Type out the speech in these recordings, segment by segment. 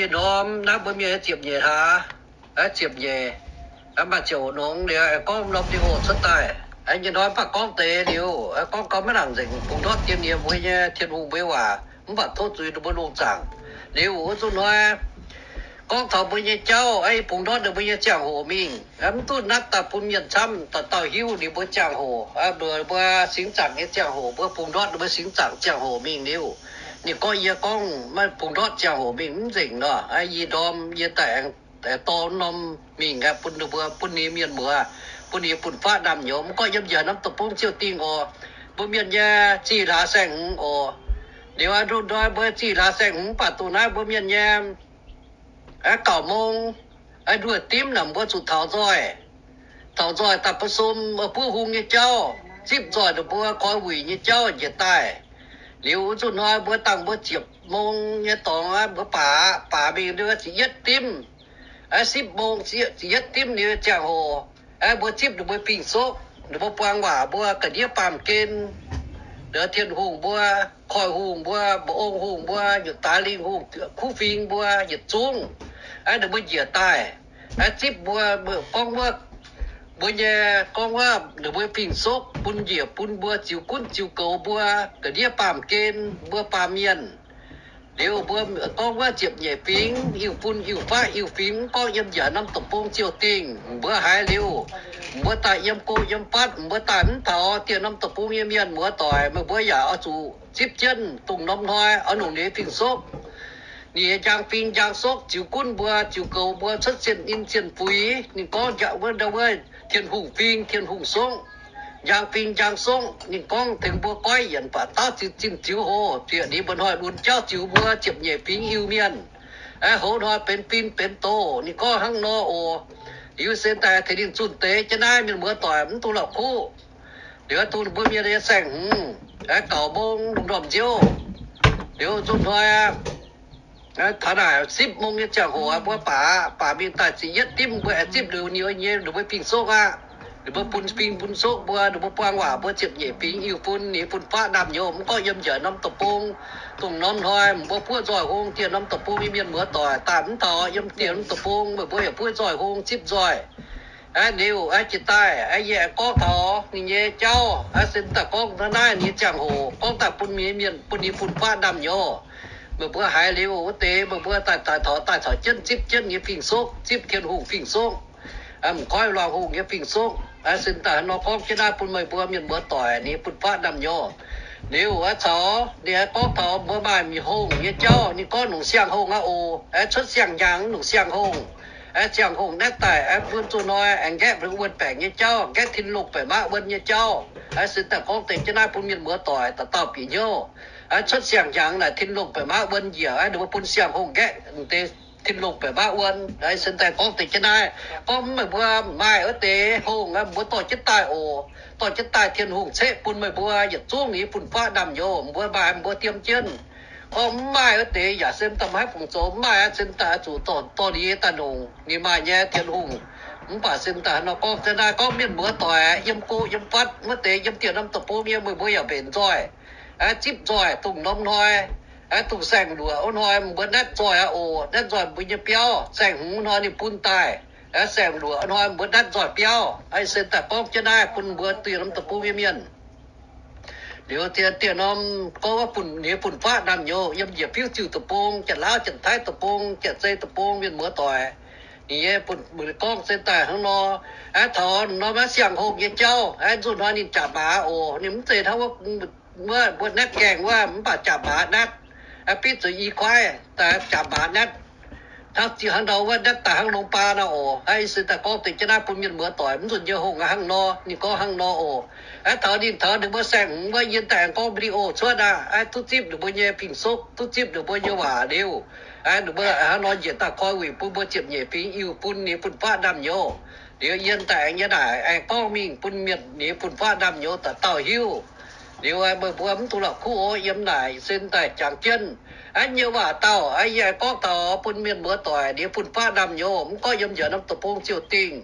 Norm naaiv mbuo mienh ziepc nyeic hlaax, ziepc nyeic, maaih ziouc nongx liuz, gorngv norm video cuotv daaih. Nyei hnoi mv baac gorngv deix liuz, gorngv gau maiv nangc nzengc, bungx ndortv dien yie mbuo nyei Tin-Hungh mbuo waac, mv baac tov zuiz ninh mbuo lungh zaangc. Liuz wuov nzunc hnoi gorngv taux mbuo nyei jauv, bungx ndortv ninh mbuo nyei ziangh hoc mingh, mv duqv natv daaih bun mienh camv dauh dauh hiuv ninh mbuo ziangh hoc, mbuo singx zaangc nyei ziangh hoc, mbuo bungx ndortv ninh mbuo singx zaangc ziangh hoc mingh liuz, ninh gorngv, yie gorngv maiv bungx ndortv ziangh hoc mingh mv nzengc nor, yie ndorm yie daaih aengx dorh norm mingh bun ninh mbuo, bun ninh mienh muoz, bun ninh fun-faqv ndaamv-nyouz. Mv gorngv yiem njiec norm deic-bung ziouc dingh oc. Mbuo mienh nyei zih hlaax saeng-hmz oc. Liuz a'ndongh ndoi mbuo zih hlaax saeng-hmz, mv baac dongh naaiv mbuo mienh nyei gauh mong, nduoh dimv naaic mbuo zuqc taux nzoih. Taux nzoih daaih bun sum buov hung nyei jauv, zipv nzoih ninh mbuo koi wuic nyei jauv njiec daaih. Liuz wuov nzunc hnoi mbuo dangh mbuo ziepc mong nyei dorngx, mbuo baac, baac mingh liuz ziepc yietv dimv, sipv mong ziepc yietv dimv liuz ziangh hoc, mbuo zipv ninh mbuo fing-soqv, ninh mbuo buang waac, mbuo ga'ndiev baamh gen, Tin-Hungh mbuo, Koiv-Hungh mbuo, Mba'ong Hungh mbuo, Yietc Daaix Lingh Hungh, Kuv Fing mbuo yietc zungv, ninh mbuo njiec daaih, zipv mbuo, gorngv wuov, mbuo nyei, gorngv wuov ninh mbuo fing-soqv bun njiec bun mbuo ziux gunv ziux goux mbuo ga'ndiev baamh gen, mbuo baamh mienh. Liuz mbuo gorngv wuov ziepc nyeic fingx, Iu-fun, Iu-faqv, Iu-fingx, mv gorngv yiem njiec norm deic-bung ziouc dingh, mbuo haiz liuz, mbuo daaih yiem go yiem fatv, mbuo daaih mv taux dieh norm deic-bung nyei mienh muoz-doic, meih mbuo yaac oix zuqc zipv jienv dongh norm hnoi oix longc ninh nyei fing-soqv, ninh nyei njang fing njang soqv ziux gunv mbuo, ziux goux mbuo cuotv zienh in zienh fuix. Ninh gorngv wuov ndau wuov Tin-Hungh fing, Tin-Hungh soqv, njang fing njang soqv. Ninh gorngv tengx mbuo goiv yienc baac dauh ziux zinh ziux hoc, bieqc ninh mbuo hnoi lunx jauv ziux mbuo ziepc nyeic fingx Iu-Mienh, hoz hnoi benx fin benx doz. Ninh gorngv hnangv nor oc. Liuz se daaih tengx ninh zunh deix jienv naaiv mienh muoz-doic mv dungx la'kuqv. Liuz dongh mbuo mienh nyei saeng-hmz, gauh mong lungh ndorm nziouv. Liuz nzunc hnoi taux naaic sipv mong nyei ziangh hoc, mbuo baac, baac mingh daaih ziepc yietv dimv, mbuo aengx zipv liuz ninh nyei, ninh mbuo fing-soqv aqv. Ninh mbuo bun fing bun soqv mbuo, ninh mbuo buang waac mbuo ziepc nyeic fingx Iu-fun, ninh fun-faqv ndaamv-nyouz. Mv gorngv yiem njiec norm deic-bung, dongh norm hnoi mbuo buov nzoih hung dieh norm deic-bung nyei mienh muoz-doic, daaih mv taux yiem dieh norm deic-bung, meih mbuo yaac buov nzoih hung zipv nzoih. Liuz jiex daaih yie aengx gorngv taux ninh nyei jauv, se daaih gorngv naaiv ninh nyei ziangh hoc, gorngv daaih bun mienh, bun ninh fun-faqv ndaamv-nyouz. Meih mbuo haiz liuz wuov deix, meih mbuo daaih, daaih taux, daaih caux jienv zipv jienv nyei fing-soqv, zipv Tin-Hungh fing-soqv, m'nqoi luangh hungh nyei fing-soqv. Se daaih nor gorngv jienv naaiv bun meih mbuo mienh muoz-doic ninh fun-faqv ndaamv-nyouz. Liuz caux ninh gorngv taux mbuo maaih mingh hungh nyei jauv, ninh gorngv longc siang-hungh aqv oc. Cuotv siang-hnyangx longc siang-hungh. Siang-hungh naetv daaih bun zuqc hnoi aengx nqaeqv wuon-baengc nyei jauv, nqaeqv tin-lungh baeqc maqv wuon nyei jauv. Se daaih gorngv deix jienv naaiv bun mienh muoz-doic dauh dauh bieqc hnyouv. Cuotv siang-hnyangx naaic tin-lungh baeqc maqv wuon njiec, ninh mbuo bun siang-hungh nqaeqv deix tin-lungh baeqc maqv wuon. Se daaih gorngv deix jienv naaiv, gorngv meih mbuo maaih wuov deix hungh, mbuo dorh jienv daaih oc. Dorh jienv daaih Tin-Hungh ceqv bun meih mbuo yietc zungv ninh fun-faqv ndaamv-nyouz. Mbuo maaih mbuo diem jienv. Gorngv mv maaih wuov deix yaac se daaih maiv haih fungc zoux, mv maaih se daaih zuqc dorh, dorh ninh daaih longc ninh maaih nyei Tin-Hungh. Mv baac se daaih nor gorngv jienv naaiv, gorngv mienh muoz-doic yiem go yiem fatv wuov deix, yiem dieh norm deic-bung yiem, meih mbuo yaac mbenc nzoih, zipv nzoih dongh norm hnoi, dongh saeng-luoqc wuov hnoi mbuo natv nzoih aqv oc. Natv nzoih mbuo nyei biauv, saeng-hmz hnoi ninh bun daaih. Saeng-luoqc hnoi mbuo natv nzoih biauv. Se daaih gorngv jienv naaiv bun mbuo dieh norm deic-bung nyei mienh. Liuz dieh, dieh norm gorngv wuov bun ninh fun-faqv ndaamv-nyouz yiem njiec fiuv ziuh deic-bung, Janx-Laauv, Janx-Taiv deic-bung, Janx-Zei deic-bung, mienh muoz-doic. Ninh nyei bun mbuo gorngv se daaih hnangv nor. Taux norm naaiv siang-hungh nyei jauv, nzunc hnoi ninh jaax maaz oc. Ninh mv zeiz hnangv wuov, wuov mbuo natv gaengh wuov, mv baac jaax maaz natv, biv zuqc i kuaaiv daaih jaax maaz natv. Hnangv, hnangv nor wuov natv daaih hnangv longx baa nor oc. Se daaih gorngv deix jienv naaiv bun mienh muoz-doic, mv nzunc nyei hungh hnangv nor, ninh gorngv hnangv nor oc. Taux ninh taux ninh mbuo saeng-hmz wuov, yie daaih gorngv video cuotv aqv, duqv zipv ninh mbuo nyei fing-soqv, duqv zipv ninh mbuo nyei waac liuz, ninh mbuo hnangv nor njiec daaih koi wuic bun mbuo ziepc nyeic fingx Iu-fun ninh fun-faqv ndaamv-nyouz. Liuz yie daaih aengx nyei naaic aengx gorngv mingh bun mienh ninh fun-faqv ndaamv-nyouz dauh dauh hiuv. Liuz meih mbuo mv dungx la'kuqv oc. Yiem naaic se daaih jangx jienv nyei waac dauh, yie aengx gorngv taux bun mienh muoz-doic ninh fun-faqv ndaamv-nyouz, mv gorngv yiem njiec norm deic-bung ziouc dingh.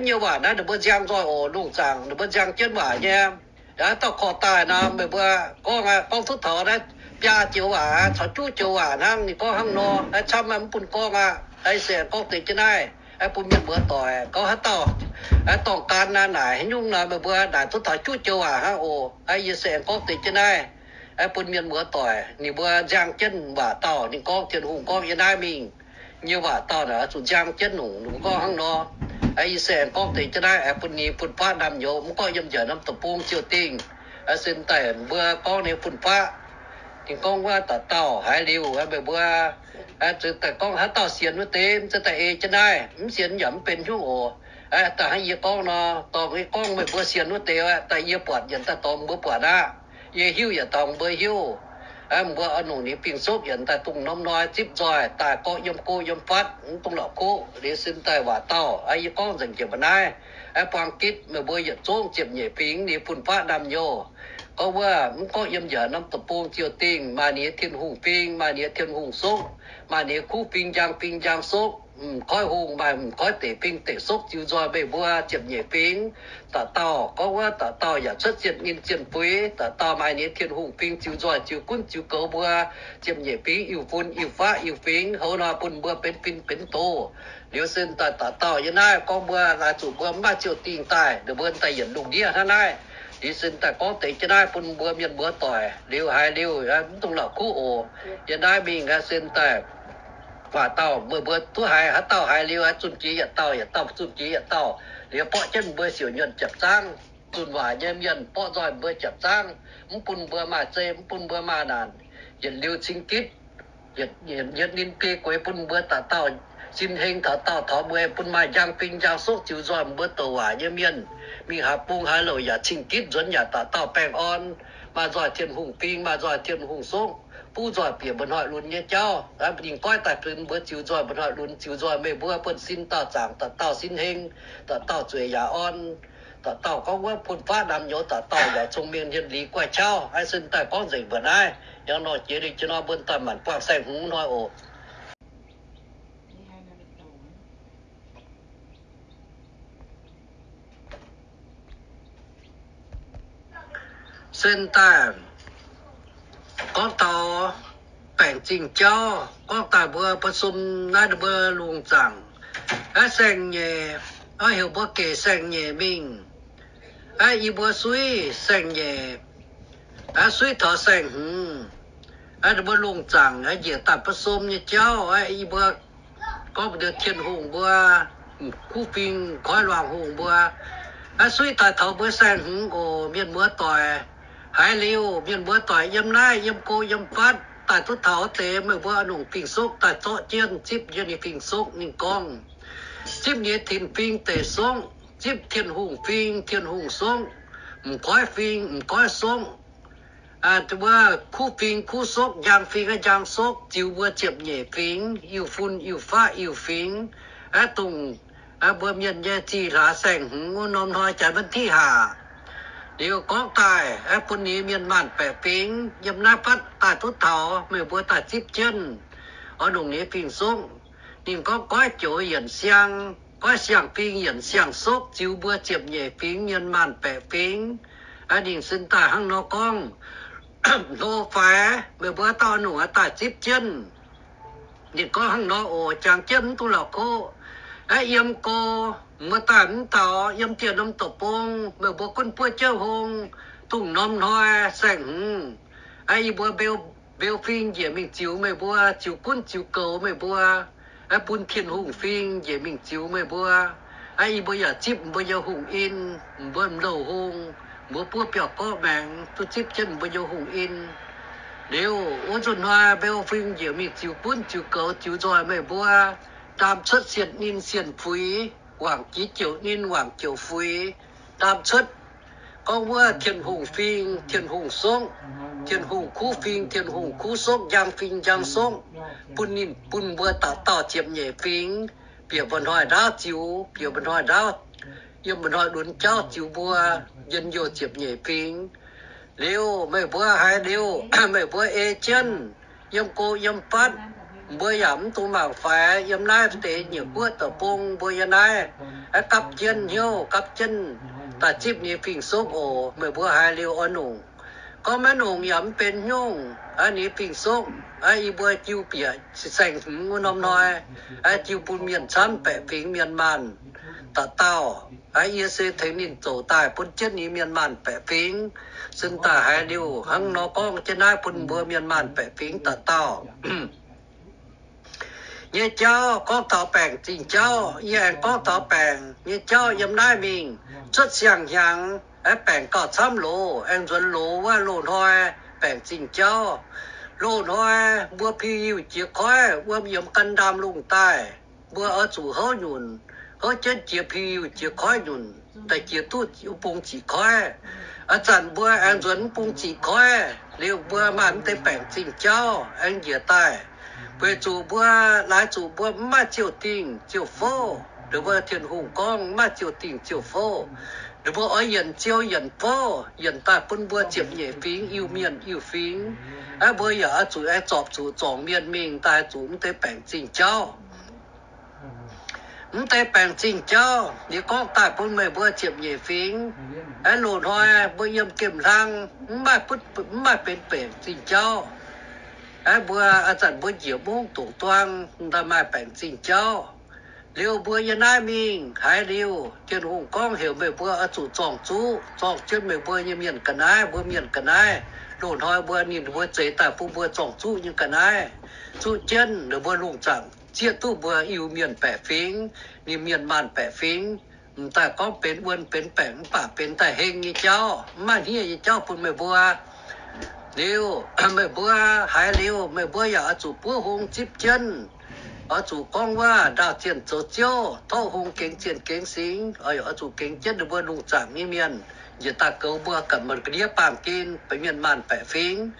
Nyei waac naaiv ninh mbuo nziang nzoih oc, lungh zaangc ninh mbuo nziang jienv waac nyei. Dauh korv daaih nor, meih mbuo gorngv, gorngv duqv taux naaiv biaa joux waac, caux juqv joux waac hnangv. Ninh gorngv hnangv nor, camv mv bun gorngv aqv. Yie se aengx gorngv deix jienv naaiv bun mienh muoz doic gorngv haaix dauh dorngc gan naaic haaix nyungc nor, meih mbuo naaic duqv taux juqv joux waac hnangv oc. Yie se aengx gorngv deix jienv naaiv bun mienh muoz doic ninh mbuo nziang jienv waac dauh. Ninh gorngv Tin-Hungh gorngv yiem naaiv mingh nyei waac dauh naaic zuqc nziang jienv nungc. Ninh gorngv hnangv nor. Yie se aengx gorngv deix jienv naaiv bun ninh fun-faqv naamh nyouz, mv gorngv yiem njiec norm deic-bung ziouc dingh. Sin daaih mbuo gorngv ninh fun-faqv, ninh gorngv wuov dauh dauh haiz liuz, meih mbuo zuqc daaih gorngv haaix dauh sienx wuov deix, mv zeiz daaih ei jienv naaiv, mv sienx yaac mv benx hnyouv oc. Daaih hnangv yie gorngv nor, dorngc yie gorngv meih mbuo sienx wuov deix, daaih yie buatc yienc daaih dorngc mbuo buatc aqv. Yie hiuv yietc dorngc mbuo hiuv. Mbuo oix nongc ninh fing-soqv yienc daaih dongh norm hnoi zipv nzoih daaih gorngv yiem go yiem fatv, mv dongh la'kuqv. Liuz sin daaih waac dauh yie gorngv nzengc jiex mbuo naaiv. Buang gitv meih mbuo yietc zungv ziepc nyeic fingx ninh fun-faqv naamh nyouz. Gorngv wuov mv gorngv yiem njiec norm deic-bung ziouc dingh, maaih ninh nyei Tin-Hungh fing, maaih ninh nyei Tin-Hungh soqv, maaih ninh nyei kuv fing, njang fing, njang soqv, m'nqoiv hungh, maaih m'nqoiv deic fing, deic soqv ziux nzoih meih mbuo ziepc nyeic fingx. Dauh dauh gorngv wuov dauh dauh yaac cuotv zienh ninh zienh fuix. Dauh dauh maaih ninh nyei Tin-Hungh fing ziux nzoih, ziux gunv ziux goux mbuo ziepc nyeic fingx, iu-fun iu-faqv iu-fingx, hoz hnoi bun mbuo benx fin benx doz. Liuz sin daaih dauh dauh yiem naaiv gorngv mbuo laaix zuqc mbuo mv maaih ziouc dingh daaih, ninh mbuo daaih yietc lungh ndiev hnangv naaiv. Liuz sin daaih gorngv deix jienv naaiv bun mbuo mienh muoz doic liuz haiz liuz, mv dungx la'kuqv oc. Yiem naaiv mingh sin daaih waac dauh meih mbuo duqv haiz, haaix dauh haiz liuz zunh jiex yietc dauh, yietc dauh zunh jiex yietc dauh. Liuz borqv jienv mbuo siouc nyuonh ziepc zangv, zunh waac nyei mienh borqv nzoih mbuo ziepc zangv, mv bun mbuo maaih zei, mv bun mbuo maaih naanc. Yietc liuz cing gitv, yietc ninh biei gueix bun mbuo dauh dauh sin heng, dauh dauh taux mbuo bun maaih njang fing njang soqv ziux nzoih mbuo douc waac nyei mienh. Mingh haaix bung haaix louc yaac cing gitv nzuonx yaac dauh dauh baengh orn, maaih nzoih Tin-Hungh fing, maaih nzoih Tin-Hungh soqv, buv nzoih bieqc mba'hnoi lunx nyei jauv. Ninh goiv daaih bun mbuo ziux nzoih mba'hnoi lunx, ziux nzoih meih mbuo buonv-sin dauh zaangc, dauh dauh sin heng, dauh dauh zueiz yaac orn. Dauh dauh gorngv wuov fun-faqv naamh nyouz, dauh dauh yaac cong-mengh hmien liz guaih qauv. Aa, sin daaih gorngv nzengc mbuo naaiv, yangh nor jiex liuz jienv nor mbuo daaih maanc buangh saeng-hmz hnoi oc. Sin daaih gorngv taux baengc zingh jauv, gorngv daaih mbuo, mbuo sum naaiv mbuo lungh zaangc, aa, saeng-nyeic, aa, heuc mbuo gec saeng-nyeic mingh. Aa, yie mbuo suiv saeng-nyeic, aa, suiv taux saeng-hmz, aa, mbuo lungh zaangc, aa, njiec daaih mbuo sum nyei jauv, aa, yie mbuo gorngv mbuo Tin-Hungh mbuo, kuv fing koiv luangh hungh mbuo, aa, suiv daaih taux mbuo saeng-hmz oc, mienh muoz doic. Haiz liuz mienh muoz doic yiem naaiv, yiem go yiem fatv, daaih duqv taux deix meih mbuo oix nongc fing-soqv daaih zorqv jienv, zipv jienv ninh fing-soqv. Ninh gorngv, zipv nyei tin-fing deic-soqv, zipv Tin-Hungh fing, Tin-Hungh soqv, m'nqoiv fing, m'nqoiv soqv, aa, wuov kuv fing, kuv soqv, njang fing, njang soqv, ziux mbuo ziepc nyeic fingx, iu-fun, iu-faqv, iu-fingx, aa, dongh, aa, mbuo mienh nyei zih hlaax saeng-hmz wuov norm hnoi janx วันที่ห้า liuz gorngv daaih, aa, bun ninh mienh maanc baeqc fingx yiem naaiv fatv daaih duqv taux, meih mbuo daaih zipv jienv, oix nongc ninh fing-soqv. Ninh gorngv goiv joux yienc siang, goiv siang-fing yienc siang-soqv ziux mbuo ziepc nyeic fingx mienh maanc baeqc fingx. Aa, ninh sin daaih hnangv nor gorngv, hlo faix, meih mbuo dauh nungc daaih zipv jienv. Ninh gorngv hnangv nor oc, jangx jienv mv dungx la'kuqv. Aa, yiem go, meih daaih mv taux, yiem dieh norm deic-bung, meih mbuo gunv buov jienv hung, dongh norm hnoi saeng-hmz. Aa, yie mbuo mbeu, mbeu fing njiec mingh ziux meih mbuo, ziux gunv ziux goux meih mbuo. Aa, bun Tin-Hungh fing njiec mingh ziux meih mbuo. Aa, yie mbuo yaac zipv mbuo nyei hungh in, mbuo m'louh hung, mbuo buov biauv-gorqv maengx duqv zipv jienv mbuo nyei hungh in. Liuz wuov nzunc hnoi mbeu fing njiec mingh ziux gunv ziux goux ziux nzoih meih mbuo, ndaam cuotv sienh ninh sienh fuix, wangc jiex jouc ninh wangc jouc fuix, ndaam cuotv gorngv wuov Tin-Hungh fing, Tin-Hungh songv, Tin-Hungh kuv fing, Tin-Hungh kuv songv, njang fing njang songv, bun ninh bun mbuo dauh dauh ziepc nyeic fingx, bieqc mba'hnoi ndaauv ziux, bieqc mba'hnoi ndaauv, yiem mba'hnoi lunx jauv ziux mbuo njien-youh ziepc nyeic fingx. Liuz meih mbuo haiz liuz, meih mbuo ei jienv, yiem go yiem fatv, mbuo yaac mv dungx mangc faix, yiem naaiv deix nyeic guoqv deic-bung mbuo yiem naaiv, aa, gapv jienv hnyouv, gapv jienv daaih zipv nyei fing-soqv oc. Meih mbuo haiz liuz oix nungc Gorngv maiv nongc yaac mv benx nyungc, aa, ninh fing-soqv, aa, yie mbuo jiu bieqc saeng-hmz wuov norm hnoi, aa, jiu bun mienh camv baeqc fingx mienh maanh dauh dauh. Aa, yie se tengx ninh zoux daaih bun jienv ninh mienh maanh baeqc fingx. Sin daaih haiz liuz hnangv nor gorngv jienv naaiv bun mbuo mienh maanh baeqc fingx dauh dauh nyei jauv. Gorngv taux baengc zingh jauv, yie aengx gorngv taux baengc nyei jauv yiem naaiv mingh. Cuotv siang-hnyangx, aengx baengc gauh camv loz, aengx nzuonx loz wuov loz-hnoi baengc zingh jauv. Loz-hnoi mbuo piu-yiuh jiex koiv, wuom yiemx gan ndaamv-lungh daaih, mbuo oix zuqc houv nyunc, houv jienv jiex piu-yiuh jiex koiv nyunc, daaih jiex duqv bung ziqc koiv. A'zanc mbuo aengx nzuonx bung ziqc koiv liuz, mbuo maaih mv deix baengc zingh jauv aengx njiec daaih. Weic zuqc mbuo, laaix zuqc mbuo mv maaih ziouh dingh ziouh fouv. Ninh mbuo, Tin-Hungh gorngv, mv maaih ziouh dingh ziouh fouv. Ninh mbuo oix yienc ziouh yienc fouv, yienc daaih bun mbuo ziepc nyeic fingx, Iu-Mienh Iu-fingx. Aa, mbuo yaac oix zuqc aengx zorpc zuqc zuangx mienh mingh daaih zuqc mv deix baengc zingh jauv. Mv deix baengc zingh jauv, yie gorngv daaih bun meih mbuo ziepc nyeic fingx. Aa, loz-hnoi mbuo yiem gemh hlang, mv maaih butv, mv maaih benx baengc zingh jauv. Aa, mbuo, a'zanc mbuo njiec mungv dongc duang, m'daaih maaih baengc zingh jauv. Liuz mbuo yiem naaiv mingh haiz liuz, Tin-Hungh gorngv heuc meih mbuo oix zuqc zorng-zuqv, zorng jienv meih mbuo nyei mienh ga'naaiv, mbuo mienh ga'naaiv. Loz-hnoi mbuo, ninh mbuo zeix daaih bun mbuo zorng-zuqv nyei ga'naaiv, zuqv jienv ninh mbuo lungh zaangc zieqv duqv mbuo Iu-Mienh baeqc fingx, ninh mienh maanh baeqc fingx. M'daaih gorngv benx wuon benx baengc, mv baac benx daaih heng nyei jauv, mv maaih hniev nyei jauv bun meih mbuo. Liuz, meih mbuo haiz liuz, meih mbuo yaac oix zuqc buov hung zipv jienv. Oix zuqc gorngv wuov ndaauh zienh zoux ziouv, tov hung gengx zienh gengx singx, oix zuqc gengx jienv ninh mbuo lungh zaangc nyei mienh, njiec daaih goux mbuo ga'ndiev baamh gen, benx mienh maanh baeqc fingx.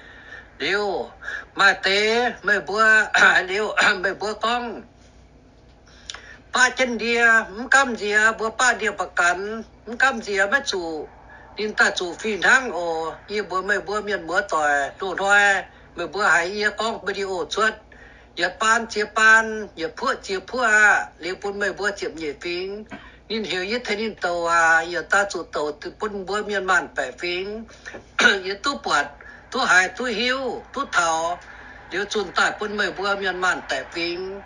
Liuz, maaih deix meih mbuo, liuz, meih mbuo gorngv, baqv jienv ndie, mv gamh nziex mbuo baqv ndie ba'ganx, mv gamh nziex maiv zuqc, ninh daaih zuqc fih hnangv oc. Yie mbuox meih mbuo mienh muoz doic, loz-hnoi meih mbuo haiz yie gorngv video cuotv, yietc baan ziex baan, yietc puoqv ziex puoqv aqv. Liuz bun meih mbuo ziepc nyeic fingx, ninh heuc yie tengx ninh douc aac, yaac daaih zuqc douc bun mbuo mienh maanh baeqc fingx. Yie duqv buatc, duqv haiz, duqv hiuv, duqv taux, liuz zunh daaih bun meih mbuo mienh maanh baeqc fingx.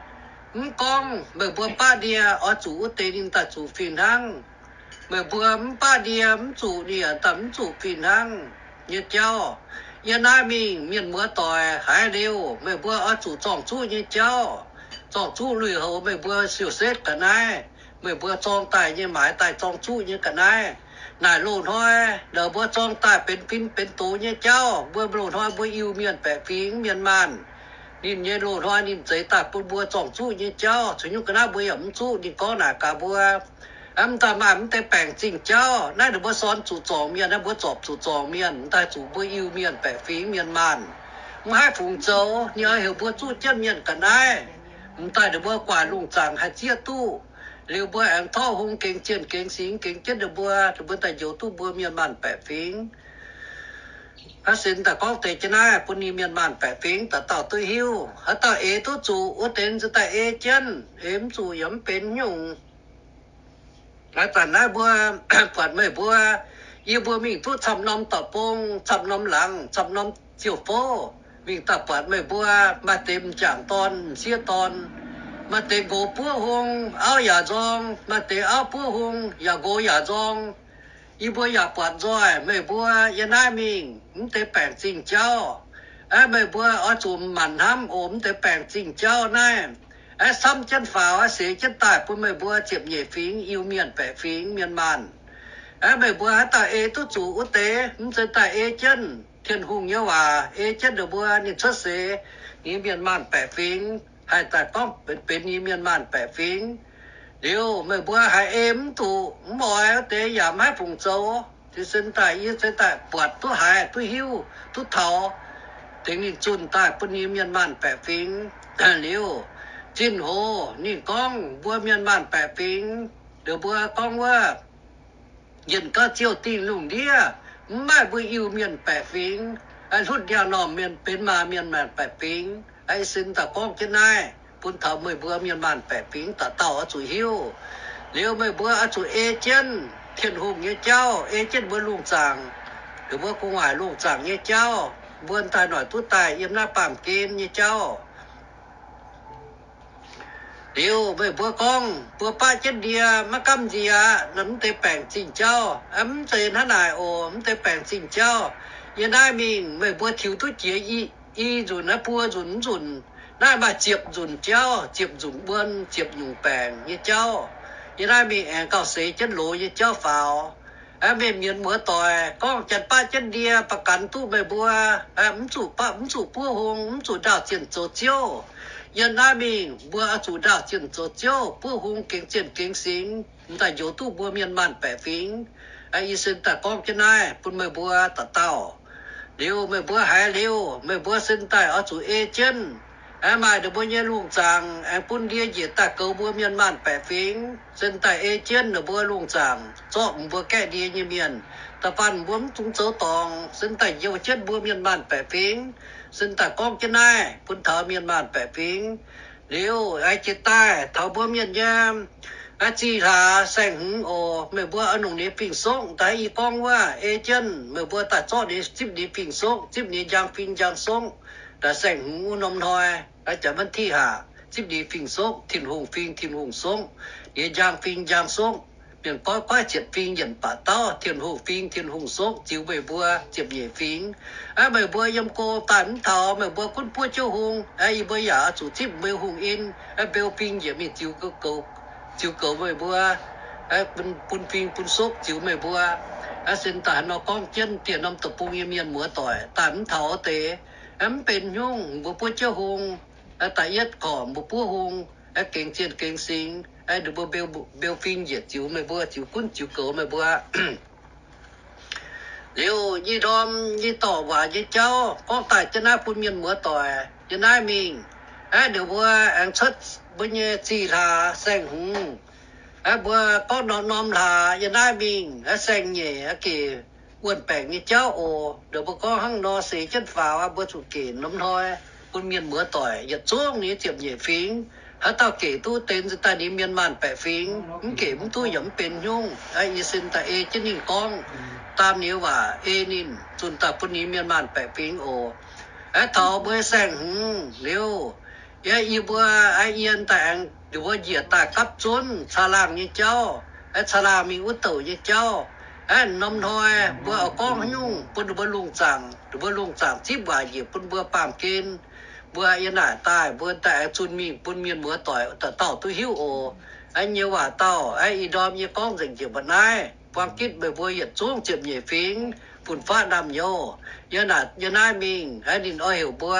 Mv gorngv meih mbuo baqv ndie oix zuqc wuov deix ninh daaih zuqc fih hnangv. Meih mbuo mv baqv ndie mv zuqc, ninh daaih mv zuqc fih hnangv nyei jauv. Yie naaiv mingh mienh muoz doic haiz liuz, meih mbuo oix zuqc zorng-zuqv nyei jauv. Zorng-zuqv lui-houx meih mbuo siou-setv ga'naaiv, meih mbuo zorng daaih nyei, maaiz daaih zorng-zuqv nyei ga'naaiv. Naaic loz-hnoi la'mbuo zorng daaih benx fin benx doz nyei jauv. Mbuo loz-hnoi mbuo Iu-Mienh baeqc fingx mienh maanh, ninh nyei loz-hnoi ninh zeix daaih bun mbuo zorng-zuqv nyei jauv. Caux nyungc ga'naaiv mbuo yaac mv zuqv. Ninh gorngv naaic gaax mbuo, mv daaih maaih mv deix baengc zingh jauv. Naaiv ninh mbuo sorn zuqc zorngc mienh, naaiv mbuo zorpc zuqc zorngc mienh, m'daaih zuqc mbuo Iu-Mienh baeqc fingx mienh maanh. Mv haih fungc zoux, ninh oix heuc mbuo zuqv jienv mienh ga'naaiv. M'daaih ninh mbuo guaax lungh zaangc haih zieqv duqv. Liuz mbuo aengx tov hung gengx zienh gengx singx gengx jienv ninh mbuo, ninh mbuo daaih njoux duqv mbuo mienh maanh baeqc fingx. Aa, sin daaih gorngv deix jienv naaiv bun ninh mienh maanh baeqc fingx dauh dauh duqv hiuv. Haaix dauh eix duqv zuqc wuov deix nziex daaih ei jienv, eix mv zuqc yaac mv benx nyungc. Aa, zanc naaiv mbuo buatc meih mbuo, yie mbuo mingh duqv camv norm dauh bung, camv norm laangz, camv norm ziouv fouv, mingh daaih buatc meih mbuo maaih deix m'jangc dorn, m'sieqv dorn, maaih deix nqox buov hung, auv yaac nzorng, maaih deix auv buov hung yaac nqox yaac nzorng. Yie mbuo yaac buatc nzoih meih mbuo yiem naaiv mingh mv deix baengc zingh jauv. Aa, meih mbuo oix zuqc manc hnamv oc, mv deix baengc zingh jauv naaiv. Aa, samv jienv faaux, aa, seix jienv daaih bun meih mbuo ziepc nyeic fingx Iu-Mienh baeqc fingx mienh maanh. Aa, meih mbuo haaix dauh ei duqv zuqc wuov deix, mv zeiz daaih ei jienv Tin-Hungh nyei waac, ei jienv ninh mbuo ninh cuotv seix nyei mienh maanh baeqc fingx, haih daaih gorngv benx nyei mienh maanh baeqc fingx. Liuz meih mbuo haiz ei mv duqv, mv oix wuov deix yaac maiv fungc zoux. Tin-Hungh daaih, yie se daaih buatc duqv haiz duqv hiuv duqv taux, tengx ninh zunh daaih bun nyei mienh maanh baeqc fingx. Liuz, zinh hoz ninh gorngv mbuo mienh maanh baeqc fingx, liuz mbuo gorngv wuov, njien-gauh ziouh dingh lungh ndiev, mv maaih mbuo Iu-Mienh baeqc fingx, aa, hlutv ndiangx-normh mienh benx maah mienh maanh baeqc fingx. Aa, sin daaih gorngv jienv naaiv bun taux meih mbuo mienh maanh baeqc fingx dauh dauh oix zuqc hiuv. Liuz meih mbuo oix zuqc ei jienv Tin-Hungh nyei jauv, ei jienv mbuo lungh zaangc ninh mbuo gu'nguaaic lungh zaangc nyei jauv, mbuo daaih noic duqv daaih yiem naaiv baamh gen nyei jauv. Liuz meih mbuo gorngv mbuo baqv jienv ndie maiv gamh nziex aqv, mv deix baengc zingh jauv, mv zeiz hnangv naaic oc, mv deix baengc zingh jauv. Yiem naaiv mingh meih mbuo tiux duqv jiex i nzunc naaiv buo nzunc mv nzunc, naaiv maaih ziepc nzunc jauv, ziepc nzunc wuon, ziepc nyungc baengc nyei jauv. Yiem naaiv mingh aengx gauh seix jienv loz nyei jauv faaux. Aeqv, mienh muoz doic, gorngv janx baqv jienv ndie ba'ganx duqv meih mbuo, mv zuqc, mv zuqc buov hung, mv zuqc ndaauh zienh zoux ziouv. Yiem naaiv mingh mbuo oix zuqc ndaauh zienh zoux ziouv, buov hung gengx zienh gengx singx, m'daaih njoux duqv mbuo mienh maanh baeqc fingx. Yie sin daaih gorngv jienv naaiv bun meih mbuo dauh dauh. Liuz meih mbuo haiz liuz, meih mbuo sin daaih oix zuqc ei jienv. Aeqv, maaih ninh mbuo nyei lungh zaangc aengx bun ndie njiec daaih goux mbuo mienh maanh baeqc fingx. Sin daaih ei jienv ninh mbuo lungh zaangc zorqv mbuo gaeqv ndie nyei mienh. Da'faanh mbuo mv dungx zoux dorngc, sin daaih njoux jienv mbuo mienh maanh baeqc fingx. Sin daaih gorngv jienv naaiv bun taux mienh maanh baeqc fingx. Liuz aengx jiex daaih taux mbuo mienh nyei zih hlaax saeng-hmz oc, meih mbuo oix longc ninh fing-soqv daaih i gorngv wuov ei jienv, meih mbuo daaih zorqv ninh zipv ninh fing-soqv, zipv ninh njang fing njang soqv, daaih saeng-hmz wuov norm hnoi, janx วันที่ห้า zipv ninh fing-soqv, Tin-Hungh fing Tin-Hungh soqv, ninh njang fing njang soqv, mienh goiv goiv zietc fing yienc baac dauh, Tin-Hungh fing Tin-Hungh soqv ziux meih mbuo ziepc nyeic fingx. Aeqv, meih mbuo yiem go daaih mv taux, meih mbuo gunv buov jiouv hung, aeqv, yie mbuo yaac oix zuqc zipv meih hungh in, aeqv, mbeu fing njiec mingh ziux goux, ziux goux meih mbuo, aeqv, bun fing bun soqv ziux meih mbuo. Aeqv, sin daaih nor gorngv jienv dieh norm deic-bung nyei mienh muoz doic daaih mv taux deix, aeqv, mv benx hnyungv, mbuo buov jiouv hung, aeqv, da'yietv korc mbuo buov hung, aeqv, gengx zienh gengx singx, aeqv, ninh mbuo mbeu fing njiec ziux meih mbuo, ziux gunv ziux goux meih mbuo. Liuz nyei ndorm nyei dorc waac nyei jauv gorngv daaih jienv naaiv bun mienh muoz doic yiem naaiv mingh. Aeqv, ninh mbuo aengx cuotv mbuo nyei zih hlaax saeng-hmz. Aeqv, mbuo gorngv norm-norm hlaax yiem naaiv mingh, aeqv, saeng-nyeic aeqv, gec wuonh baengc nyei jauv oc. Ninh mbuo gorngv hnangv nor seix jienv faaux, mbuo zuqc gec norm hnoi bun mienh muoz doic yietc zungv ninh ziepc nyeic fingx. Haaix dauh gec duqv, deix daaih ninh mienh maanh baeqc fingx. Mv gec mv duqv yaac mv benx hnyungv. Aeqv, yie sin daaih ei jienv ninh gorngv, daam ninh waac ei ninh, zunh daaih bun ninh mienh maanh baeqc fingx oc. Aeqv, taux mbuo saeng-hmz liuz, yie, yie mbuo, aeqv, yie daaih aengx, ninh mbuo njiec daaih gapv zunv caa laangh nyei jauv, aeqv, caa laangh mingh wuov douc nyei jauv. Aeqv, norm hnoi mbuo oix gorngv haaix nyungc bun ninh mbuo lungh zaangc, ninh mbuo lungh zaangc zipv waac njiec bun mbuo baamh gen. Mbuo yiem naaic daaih, mbuo daaih aengx zunh mingh bun mienh muoz doic dauh dauh duqv hiuv oc. Aeqv, nyei waac dauh, aeqv, ih ndorm yie gorngv nzengc njiec mba'naaiv. Buang gitv meih mbuo yietc zungv ziepc nyeic fingx, fun-faqv naamh nyouz. Yiem naaiv, yiem naaiv mingh, aeqv, ninh oix heuc mbuo,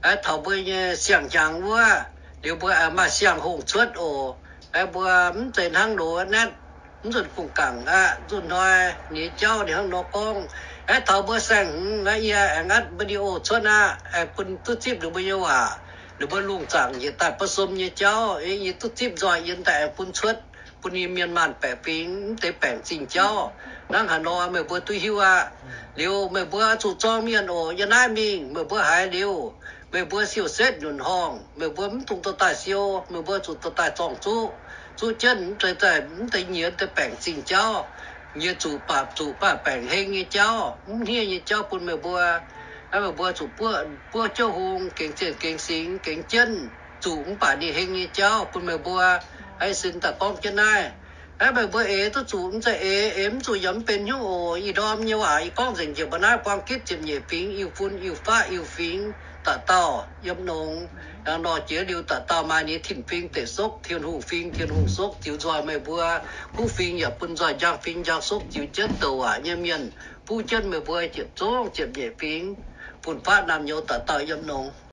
aeqv, taux mbuo nyei siang-hnyangx wuov, liuz mbuo aengx maaih siang-hungh cuotv oc. Aeqv, mbuo mv zeiz hnangv loz naetv, mv nzunc kungx gangc aqv. Nzunc hnoi ninh nyei jauv ninh hnangv nor gorngv. Aeqv, taux mbuo saeng-hmz aqv, yie aengx atv video cuotv aqv, aengx bun duqv zipv ninh mbuo nyei waac, ninh mbuo lungh zaangc njiec daaih ba'somv nyei jauv, yie duqv zipv nzoih yiem daaih aengx bun cuotv, bun ninh mienh maanh baeqc fingx, mv deix baengc zingh jauv. Hnangv haaix nor meih mbuo duqv hiuv aqv. Liuz meih mbuo zuqc zorng mienh oc. Yiem naaiv mingh meih mbuo haiz liuz, meih mbuo siou setv nyunc horngh, meih mbuo mv dungx dorh daaih siou, meih mbuo zuqc dorh daaih zorng zuqv. Zuqv jienv mv deix, mv deix nyiex deix baengc zingh jauv, nyiex zuqc baac zuqc baac baengc heng nyei jauv, mv hniev nyei jauv bun meih mbuo. Aeqv, meih mbuo zuqc buov, buov jiouv hung, gengx zienh gengx singx, gengx jienv, zuqc mv baac ninh heng nyei jauv bun meih mbuo. Aeqv, sin daaih gorngv jienv naaiv. Aeqv, meih mbuo eix duqv zuqc mv zeiz eix, eix mv zuqc yaac mv benx hnyouv oc. Ih ndorm nyei waac yie gorngv nzengc njiec mba'naaiv. Buang gitv ziepc nyeic fingx, Iu-fun, Iu-faqv, Iu-fingx, dauh dauh yiem nongx. Hnangv nor jiex liuz dauh dauh maaih ninh tin-fingx deic sokv, Tin-Hungh fingx, Tin-Hungh sokv ziux nzoih meih mbuo. Kuv fingx yaac bun nzoih njang fingx njang sokv ziux jienv douc waac nyei mienh, buv jienv meih mbuo ziepc zungv ziepc nyeic fingx, fun-faqv naamh nyouz dauh dauh yiem nongx.